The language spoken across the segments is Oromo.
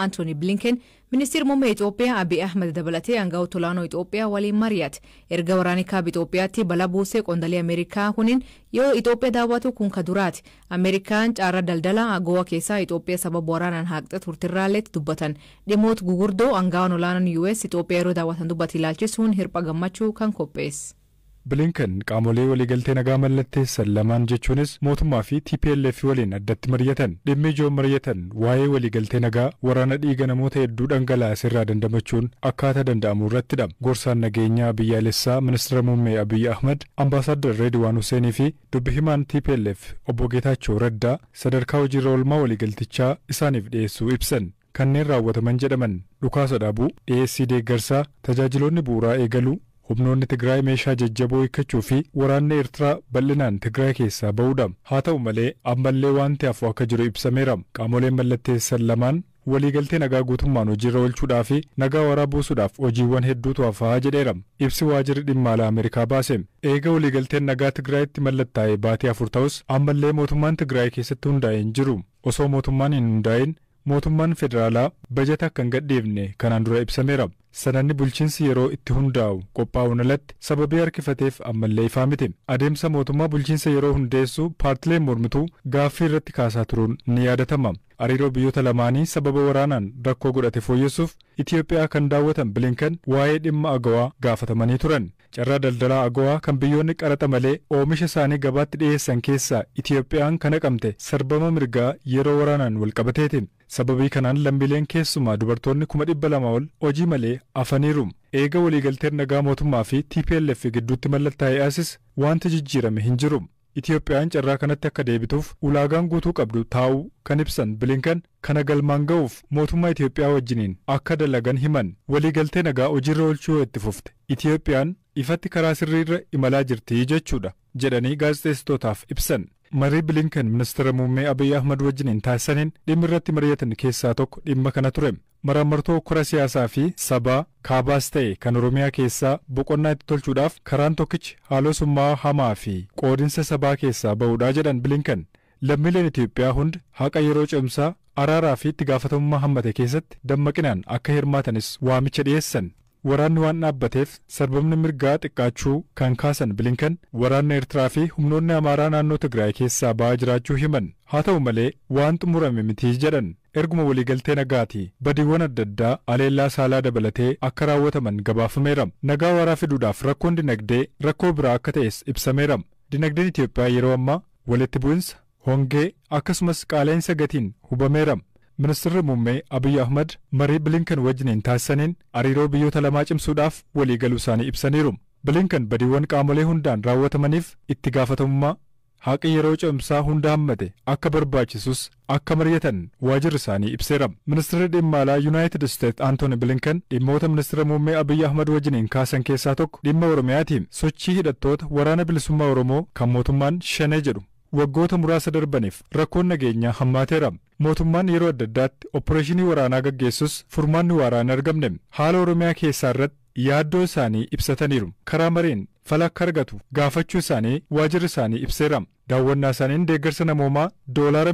Antooni Blinken ministeera muummee Itoophiyaa Abiy Ahmed dabalatee aangawoota olaanoo Itoophiyaa waliin mari'ate. Erga waraanni kaaba Itoophiyaatti balaa buusee qondaalii Ameerikaa kuniin yoo Itoophiyaa daawwatu kun ka duraati. Ameerikaan carraa daldala AGOA keessaa Itoophiyaa sababa waraanaan haqxe turtirraalleetti dubbatan. Dhimmoota gugurdoo aangawaan olaanoon US Itoophiyaa yeroo daawwatan dubbate ilaalchisuun Hirpha Gammachuu kan qopheesse. Bilinkan qaamolee waliigaltee nagaa mallatteessan lamaan, jechuunis mootummaa fi TPLF waliin addatti mari'atan. Dhimmi ijoon mari'atan waa'ee waliigaltee nagaa waraana dhiiga namoota hedduu dhangalaase irraa dandamachuun akkaataa danda'amu irrattidha. Gorsaan nageenyaa biyyaalessaa ministeera muummee Abiy Ahmad, Ambaasaddar Reediwaan Huseenii fi dubbi himaan TPLF obbo Geetaachoo Raddaa sadarkaa hojiirra oolmaa waliigaltichaa isaaniif dhiyeessuu ibsan. Kanneen raawwataman jedhaman dhukaasa dhaabuu, dhiyeessii deeggarsaa, tajaajiloonni bu'uuraa eegaluu, humnoonni Tigraay meeshaa jajjaboo hiikkachuu fi waraanni Eertiraa bal'inaan Tigraay keessaa ba'uudha. Haa ta'u malee, ammallee wanti hafu akka jiru ibsameera. Qaamoleen mallatteessan lamaan waliigaltee nagaa guutummaan hojiirra oolchuudhaa fi nagaa waaraa buusuudhaaf hojiiwwan hedduutu hafaa jedheera. Ibsi waajirri dhimma alaa Ameerikaa baase. Eega waliigalteen nagaa Tigraayitti mallattaa'ee baatii 4 ta'us, ammallee mootummaan Tigraay keessatti hundaa'ee hin jiru. Osoo mootummaan hin hundaa'in mootummaan federaalaa bajata akka hin gadhiifne kanaan dura ibsameera. Sanadni bulchiinsi yeroo itti hundaa'u qophaa'uun alatti sababii harkifateef ammallee ifaa miti. Adeemsa mootummaa bulchiinsa yeroo hundeessu paartileen mormituu gaaffii irratti kaasaa turuun ni yaadatama. Hariiroo biyyoota lamaanii sababa waraanaan rakkoo godhate fooyyessuuf Itoophiyaa kan daawwatan Bilinkan waa'ee dhimma AGOA gaafatamanii turan. Carraa daldalaa AGOA kan biyyoonni qaraxa malee oomisha isaanii gabaatti dhiyeessan keessaa Itoophiyaan kan haqamte sarbama mirgaa yeroo waraanaan walqabateeti. Sababii kanaan lammiileen, keessumaa dubartoonni, 200,000 ol hojii malee hafaniiru. Eega waliigalteen nagaa mootummaa fi TPLF gidduutti mallattaa'ee asis wanti jijjiirame hin jiru. Itoophiyaan carraa kanatti akka deebituuf ulaagaan guutuu qabdu taa'uu kan ibsan Bilinkan, kana galmaan ga'uuf mootummaa Itoophiyaa wajjiniin akka dalagan himan. Waliigaltee nagaa hojiirra oolchuu itti fufte, Itoophiyaan ifatti karaa sirriirra imalaa jirti jechuudha jedhanii gaazexeessitootaaf ibsan. Marii Bilinkan ministeera muummee Abiy Ahmad wajjiniin taasisaniin dhimmi irratti mari'atan keessaa tokko dhimma kana ture. Maraamartoo kora siyaasaa fi sabaa kaabaas ta'e kan Oromiyaa keessaa boqonnaa itti tolchuudhaaf karaan tokkichi haaloo summaa hamaa fi qoodinsa sabaa keessaa ba'uudha jedhan Bilinkan. Lammiileen Itoophiyaa hundi haqa yeroo cimsaa, araaraa fi itti gaafatamummaa hammate keessatti dammaqinaan akka hirmaatanis waamicha dhiyeessan. Waraanni waan dhaabbateef sarbamni mirgaa xiqqaachuu kan kaasan Bilinkan, waraanni Eertiraa fi humnoonni Amaaraa naannoo Tigraay keessaa ba'aa jiraachuu himan. Haa ta'u malee, waan xumurame miti jedhan. Erguma waliigaltee nagaati badiiwwan adda addaa aleellaa saalaa dabalatee akka raawwataman gabaafameera. Nagaa waaraa fiduudhaaf rakkoon dinagdee rakkoo biraa akka ta'es ibsameera. Dinagdeen Itoophiyaa yeroo ammaa walitti bu'insa, hongee akkasumas qaala'insa gatiin hubameera. Ministeerri muummee Abiy Ahmad marii Bilinkan wajjiniin taasisaniin hariiroo biyyoota lamaa cimsuudhaaf waliigaluu isaanii ibsaniiru. Bilinkan badiiwwan qaamolee hundaan raawwatamaniif itti gaafatamummaa, haqi yeroo cimsaa hunda hammate akka barbaachisus akka mari'atan waajirri isaanii ibseera. Ministeerri dhimma alaa Yuunaayitid Isteet Antooni Bilinkan dhimmoota ministeera muummee Abiy Ahmad wajjiniin kaasan keessaa tokko dhimma Oromiyaati. Sochii hidhattoota Waraana Bilisummaa Oromoo kan mootummaan Shanee jedhu waggoota muraasa darbaniif rakkoon nageenyaa hammaateera. Mootummaan yeroo adda addaatti opereeshinii waraanaa gaggeessus furmaanni waaraa hin argamne. Haala Oromiyaa keessaa irratti yaaddoo isaanii ibsataniiru. Karaa mariin fala akka argatu gaafachuu isaanii waajirri isaanii ibseera. Daawwannaa isaaniin deeggarsa namoomaa doolaara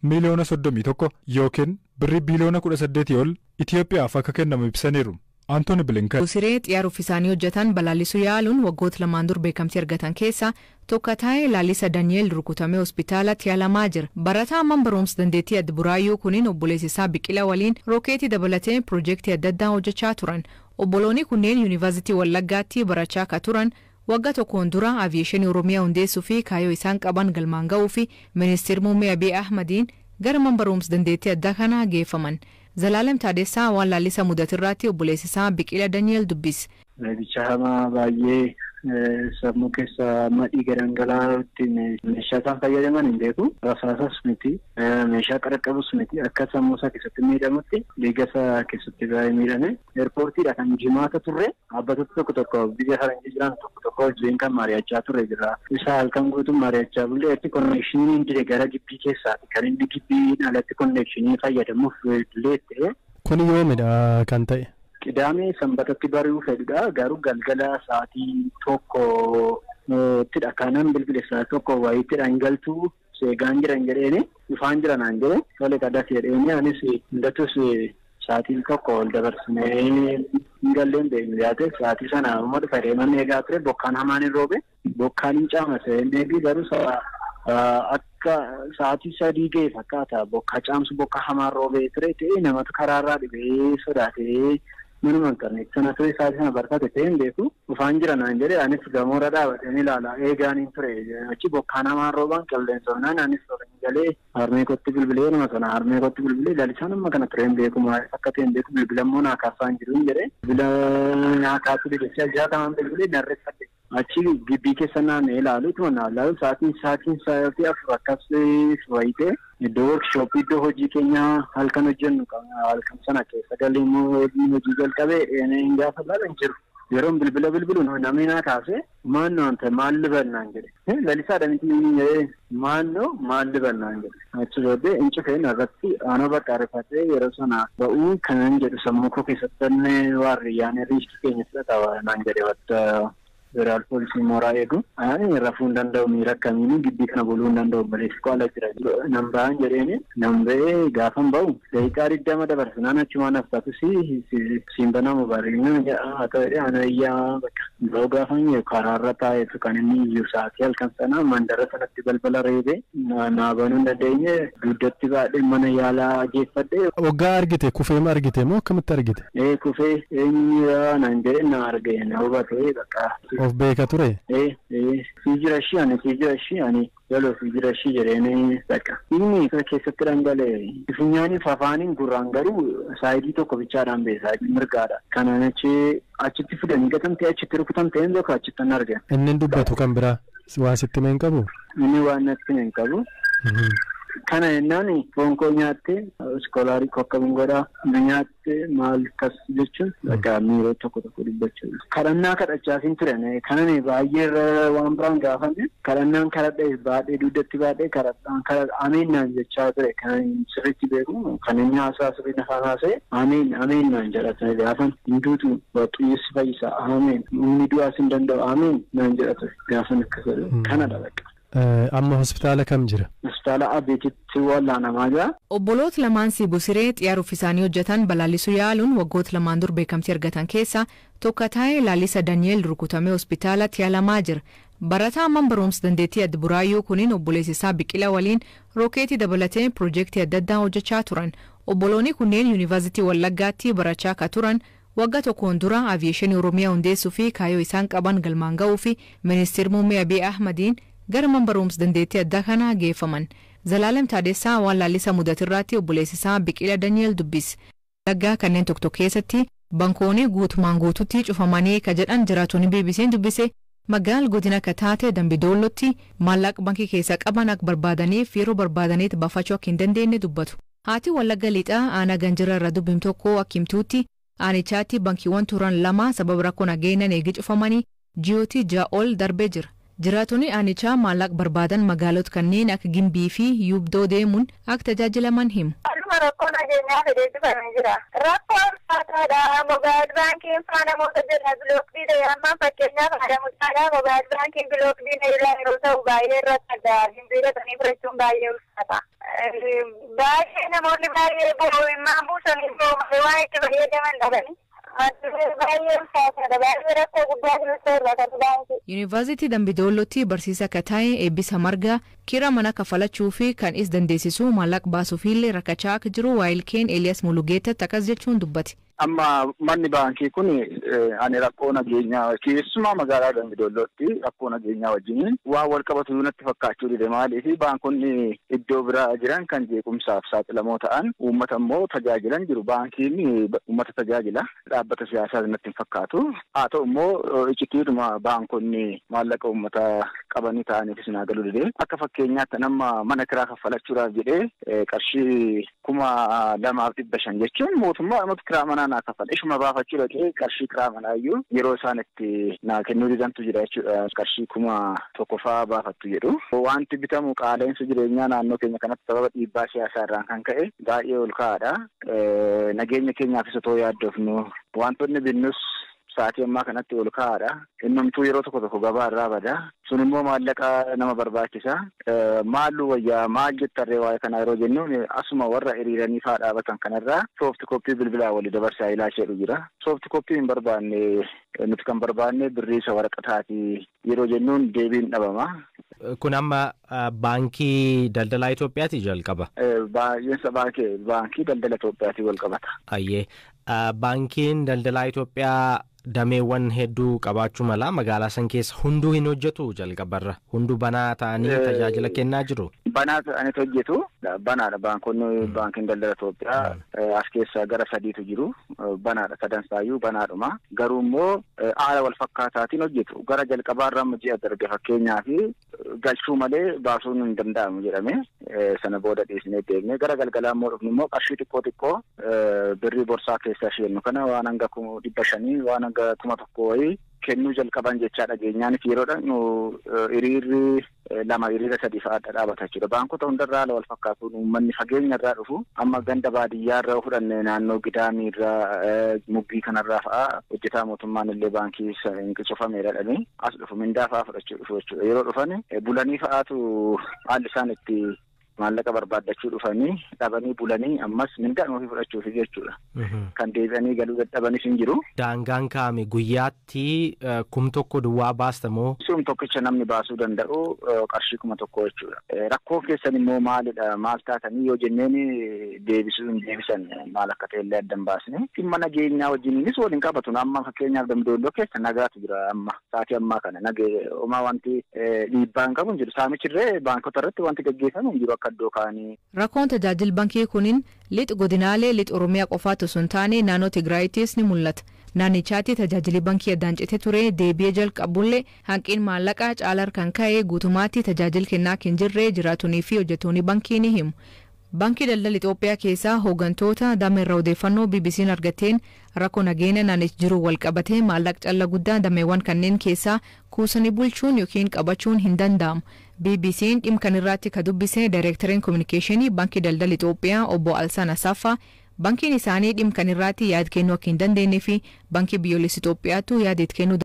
331,000,000 yookiin birrii biiliyoona 18 ol Itoophiyaaf akka kennamu ibsaniiru. Antooni Bilinkan. Siree xiyyaara isaanii hojjetan balaallisuu yaaluun waggoota 2n dur beekamtii argatan keessaa tokko ta'e Laalisa Dani'eel rukutamee hospitaalatti yaalamaa jira. Barataa amman barumsa dandeettii adda Buraayyuu kuniin obboleessi isaa Biqila waliin rookeetii dabalatee piroojeektii adda addaa hojjechaa turan. Obboloonni kunneen Yuunivarsiitii Wallaggaatti barachaa akka turan, waggaa tokkoon dura Aviyeeshinii Oromiyaa hundeessuu fi kaayyoo isaan qaban galmaan ga'uu fi ministeerri muummee Abiy Ahmadiin gara man barumsa dandeettii addaa kana geeffaman. Zalaalem Taadessaa waan Laalisa mudatirraatti obboleessi isaa Biqila Dani'eel dubbise. Reebicha hamaa baay'ee sammuu keessa dhiiga dhangala'aa ittiin meeshaa isaan fayyadaman hin beeku. Rasaasas miti, meeshaa qara qabus miti, akka sammuu isaa keessatti miidhamutti dhiiga isaa keessatti baay'ee miidhame. Eerpoortiidha kan Jimaata turre, dhaabbattoota tokko tokko biyya faranjii jiran tokko tokko wajjin kan mari'achaa turre jira. Isa halkan guutuun mari'achaa bullee achi connectioniin hin jire gara gibbii keessaati. Kan inni gibbiin alatti connectionii fayyadamuuf illee ta'e. Kun yoomidha kan ta'e? Qidaamee Sanbatatti bari'uu fedhudha. Garuu galgala sa'aatii 1ttidha. Kanan bilbile sa'aatii 1 wayiittidha hin galtu. Seegaan jiran jedheeni dhufaan jira naan jedhe tole kadhas jedheeni anis hundattus sa'aatiin tokko ol dabarsinee hin galleen beeknu yaate sa'aatii sana immoo dhufa deeman eegaa ture bokkaan hamaan hin roobe bokkaan hin caamase inni garuu akka sa'aatii 3 ga'e fakkaata bokkaa caamsu bokkaa hamaan roobee ture ta'ee namatu karaarraa dhibee sodaatee manuma hin qabne sana ture sa'aatii sana barfate ta'ee hin beeku dhufaan jira naan jedhe anis gamoora dhaabatee ilaala eegaan hin ture achi bokkaan hamaan roobaan qilleensofnaan anis galee harmee kootti bilbilee nama sana harmee kootti bilbilee lalisaan amma kana ture hin beeku maaliif akka ta'e hin beeku bilbila immoo naa kaasaan jiru hin jedhe bilbila naa kaasuu dide jaatamaan bilbilee narreeffadhe achi gibbii keessa naanna'ee ilaalu ituma naa ilaalu sa'aatiin 4 akkas wayitee iddoo workshooppii iddoo hojii keenya halkan hojjennu halkan sana keessa galee immoo hojii jalqabee hin gaafa ilaalan jiru. Yeroon bilbila bilbilu namni naa kaase maannoo ante maal libannaan jedhe lalisaadha miti maannoo maal libannaan jedhe achi booddee hin cufeen irratti aanoo bakka ariifatee yeroo sana ba'uu kanan jedhu sammuu koo keessatti waarriyyaan riiskii keenya fudhata naan jedhe wadda federaal poolisii mooraa eegu ani rafuu hin danda'u miira akkamiin gibbii kana buluu hin danda'u obboleessi koo ala jira nan ba'an jedheeni nan ba'ee gaafan ba'u daqiiqaa 20 dabarsinaan achumaan haftaatus siin banamu bareedina haa ta'u jedhee ana iyyaa bakka yeroo gaafan karaarra taa'eetu kan inni iyyuu sa'aatii halkan sana mandara sanatti balbala reebee naa banuu hin dandeenye dugdatti baadhee mana yaalaa geeffadhe. Waggaa argite kufee argite moo akkamitti argite? Kufee eenyu naan jedhe na arge na hubatee bakka. Of beeka ture? Si jira ishii ani si jira ishii ani yaloo si jira ishii jedheenii bakka. Inni keessatti dhangala'e funyaaniif afaaniin gurraan garuu saayidii tokko bichaadhaan ba'e saayidii mirgaadha. Kanaan achitti fidanii gatamtee achitti rukutamtee hin beeku achitti hin arge. Inni dubbatu kan biraa waa sitti hin qabu? Inni waan natti hin qabu. Kana jennaan foon koo nyaatte iskoolaarii kokkabuun godhaa na nyaatte maal kas jechuun bakka miiroo tokko tokko dubbachuu. Kadhannaa kadhachaas hin ture kanan baay'ee waan biraan gaafanne kadhannaan kadhadhee baadhee dugdatti baadhee kadhadhaan ameen naan jechaa ture kanan sirriitti beeku kan inni haasaa sirriin afaan haasa'e ameen ameen naan jedha ture gaafan hinduutu waaqayyo si fayyisa ameen inni du'aas hin danda'u ameen naan jedha ture gaafan akkas jedhu kanadha bakka. Amma hospitaala kam jira? Hospitaala Abeetitti wallaanamaa jira. Obboloota lamaan Siibusiree xiyyaara uffisaanii hojjetan balaallisuu yaaluun waggoota lamaan dur beekamtii argatan keessaa tokko ta'e Laalisa Dani'eel rukutamee hospitaalatti yaalamaa jira. Barataa amman barumsa dandeettii adda buraayyuu kuniin obboleessi isaa Biqila waliin rookeetii dabalatee piroojeektii adda addaa hojjechaa turan. Obboloonni kunneen yuunivarsiitii Wallaggaatti barachaa akka turan waggaa tokkoon dura aviyeeshinii Oromiyaa hundeessuu fi kaayyoo isaan qaban galmaan ga'uu fi ministeerri muummee Abiy Ahmadiin gara mana barumsa dandeettii addaa kana geeffaman. Zalaalem Taadessaa waan Laalisa mudatirraatti obboleessi isaa Biqila Dani'eel dubbise. Wallaggaa kanneen tokko keessatti bankoonni guutumaan guututti cufamanii ka jedhan jiraatonni BBC'n dubbise magaal godina akka taate Dambidoollotti maallaqa bankii keessa qaban akka barbaadaniif yeroo barbaadanitti baafachuu akka hin dandeenye dubbatu. Haati Wallagga lixaa aanaa ganjira irra dubbim tokko akka himtuutti aanichaatti bankiiwwan turan lama sababa rakkoo nageenyaan eegi cufamanii ji'ootii 6 ol darbee jira. Jiraatonni aanichaa maallaqa barbaadan magaalota kanneen akka Gimbii fi Yubdoo deemuun akka tajaajilaman himu. Haaluma rakkoo nageenyaa fidee cufamee jira. Rakkoo ulfaataadha. Moobaayil baankiin faa namoota jala bilookii ta'e amma fakkeenyaaf haadha mucaadha. Moobaayil baankiin bilookii ta'e yeroo ta'u baay'ee irratti adda Gimbii dhaqanii fudhachuun baay'ee ulfaata. Baay'ee namoonni baay'ee bo'oo buusanii bo'oo malee waan itti fayyadaman dhabanii. Yuunivarsiitii Dambidoollotti barsiisaa akka ta'e Eebbisa Margaa kira mana kaffalachuu fi kan is dandeessisu maallaqa baasuufillee rakkachaa akka jiru waayilkeen Eeliyaas Mulugeettatti akkas jechuun dubbate. Amma manni baankii kun ani rakkoo nageenyaa keessumaa magaalaa Dambidoollotti rakkoo nageenyaa wajjin waan wal qabatu natti fakkaachuu dide. Maaliif baankonni iddoo biraa jiran kan jeequmsaaf saaxilamoo ta'an uummata immoo tajaajilan jiru. Baankiin uummata tajaajila dhaabbata siyaasaa natti hin fakkaatu. Haa ta'u immoo iccitiidhuma baankonni maallaqa uummata qabanii ta'aniifis naa galuu dide. Akka fakkeenyaatti nama mana kiraa kaffalachuudhaaf jedhee qarshii 2,500 jechuun mootummaa dhumatti kiraa manaa naa kaffala. Ishuma baafachuu dhaqee qarshii kiraa manaa iyyuu yeroo isaan itti naa kennuu didantu jira jechuudha. Qarshii 1,000 fa'aa baafattu jedhu. Wanti bitamu qaala'insa jireenyaa naannoo keenya kanatti sababa dhiibbaa siyaasaa irraan kan ka'e baay'ee ol ka'aadha. Nageenya keenyaafis otoo yaaddofnu wantoonni binnus Sa'aatii ammaa kanatti ol ka'aadha. Innumtuu yeroo tokko tokko gabaa irraa bada. Sun immoo maallaqa nama barbaachisa. Maallu wayyaa maal jettarree waa'ee kanaa yeroo jennuun asuma warra hiriiranii faa dhaabatan kanarraa soofti koppii bilbilaa walii dabarsaa ilaasheedhu jira. Soofti koppii hin barbaanne, nuti kan barbaanne birrii isa waraqataati yeroo jennuun deebiin dhabama. Kun amma Baankii Daldalaa Itoophiyaati jalqaba. Baay'eensa Baankii Daldala Itoophiyaatiin wal qabata. Ayyee, Baankiin Daldalaa Itoophiyaa dameewwan hedduu qabaachuu mala. Magaalaa san keessa hunduu hin hojjetu? Jalqabarra hunduu banaa ta'anii tajaajila kennaa jiru. Banaa ta'anii hojjetu. Banaadha baankonni. Baankiin Daldala Itoophiyaa as keessa gara sadiitu jiru. Banaadha, sadansaayyuu banaadhuma. Garuu immoo haala wal fakkaataatiin hojjetu. Gara jalqabaarra ji'a darbe fakkeenyaa fi galchuu malee baasuun hin danda'amu jedhame. Sana booda dhiisnee deemnee gara galgalaa immoo dhufnu immoo qarshii xiqqoo xiqqoo birrii borsaa keessaa isheennu kana waan hanga 500, waan hanga 1000 wayii kennuu jalqaban jechaa dhageenyaanis yeroo dhaqnu hiriirri lama, hiriira sadii fa'aa dhaabata jechuudha. Baankota hundarraa haala wal fakkaatuun uummanni fageenya irraa dhufu, amma ganda baadiyyaa irraa fudhanne, naannoo Gidaamii irraa, Muggii kanarraa fa'aa hojjetaa mootummaan illee baankii cufameera jedhanii as dhufu, mindaa fa'aa fudhachuu dhufu jechuudha. Yeroo dhufan bulanii fa'aatu haalli isaan itti maallaqa barbaaddachuu dhufanii dhabanii bulanii ammas mindaan ofii fudhachuuf jechuudha. Kan deebi'anii galuu dadhabanis hin jiru. Daangaan kaa'ame guyyaatti 1000 duwwaa baasta moo? Sum tokkicha namni baasuu danda'u qarshii 1000 jechuudha. Rakkoo keessan immoo maalidha, maal taatanii yoo jenneen deebisuu hin deebisan, maal akka ta'e illee adda hin baasne. Dhimma nageenyaa wajjininis waliin qabatu. Amma fakkeenyaaf Dambidolloo keessa nagaatu jira amma sa'aatii ammaa kana nagee homaa wanti dhiibbaa hin qabu hin jiru. Saamichirree baankota irratti wanti gaggeeffamu hin jiru akka iddoo kaanii. Rakkoon tajaajila baankii kuniin lixa godinaalee lixa Oromiyaa qofaatu osoo hin taane naannoo Tigraayittis ni mul'ata. Naannichaatti tajaajilli baankii addaan citee ture deebi'ee jalqabullee hanqin maallaqaa caalaa kan ka'e guutummaatti tajaajila kennaa kan jirre jiraatunii fi hojjettoonni baankii ni himu. Baankii Daldala Itoophiyaa keessaa hooggantoota dameerra odeeffannoo BBC'n argateen rakkoo nageenya naannicha jiru wal qabatee maallaqa calla guddaa dameewwan kanneen keessaa kuusanii bulchuun yookiin qabachuun hin danda'amu. BBC'n dhimma kan irratti ka dubbise Daayireektareen Kominikeeshinii Baankii Daldala Itoophiyaa obbo Alsaan Asaffaa baankiin isaanii dhimma kan irratti yaada kennuu akka hin dandeenye fi Baankii Biyyoolessa Itoophiyaatu yaada itti kennuu